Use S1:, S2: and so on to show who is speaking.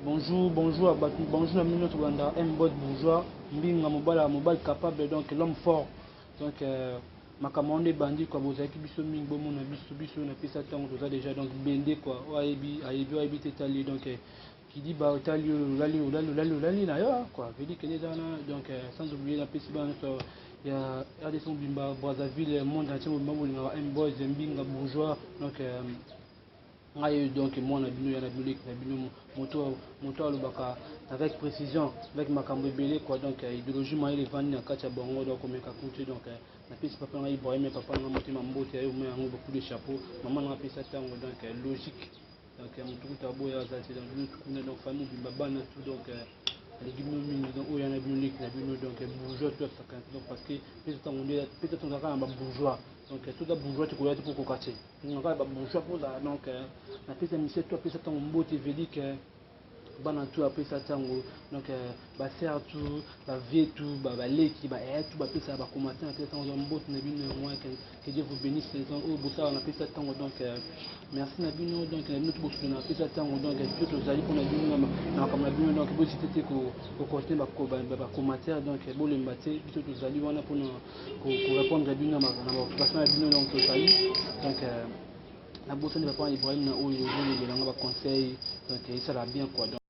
S1: Bonjour, bonjour à bato, bonjour na bino nyonso kolanda Mbot Bourgeois Mbinga, mobala mobali capable, donc l'homme fort. Donc makambo wana ebandi quoi. Bozalaki biso mingi, bomona biso, biso napesa ntango toza déjà. Donc bende quoi, oyo ayebi ayebi, oyo ayebi te etali. Donc kidiba otali oyo, olali, olali, olali, olali na yo quoi, vedi kende eza wana. Donc sans oublier, napesi bana nyonso ya RDC mobimba, Brazzaville, monde entier mobimba, bolingaka M Boys Mbinga Bourgeois. Donc ngai, donc mwana bino, ya na bino, leki na bino, moto moto alobaka avec précision, avec makambo ebele quoi. Donc idéologie mayele evandi na kati ya bango, donc komeka kutu. Donc napesi papa na ngai Ibrahim, papa na ngai motema, mbote ya yo mo yango, beaucoup de chapeau. Mama na ngai apesa ntango, donc logique. Donc motu kuta aboya aza te. Donc bino tukuna, donc famille mobimba, bana tout, donc alingi bino mingi. Donc oyo ya na bino, leki na bino, donc bourgeois tout asakana. Donc parce que pesa ntango nde pesa tozalaka na babourgeois, donc toza bourgeois te, koya te mpo koka te, tozalaka na babourgeois mpo. Donc napesa misie to apesa ntango mbote, vedik bana tu apesa ntango, donc basœur tout, bavieux tout, baleki, baya tout bapesaka bacommentaire, napesa ntango mbote na bino yango. Que Dieu vous bénisse. Oyo bosala, napesa ntango, donc merci na bino. Donc na bino to bosolo, napesa ntango. Donc biso tozali mpona bino na makambo na bino. Donc bosite te kocontinue bacommentaire, donc bolemba te, biso tozali wana mpona korépondre bino na baoccupation na bino. Donc tozali, donc nabosani papa Ibrahim na oyo ozolobelanga baconseil, donc esala bien quoi.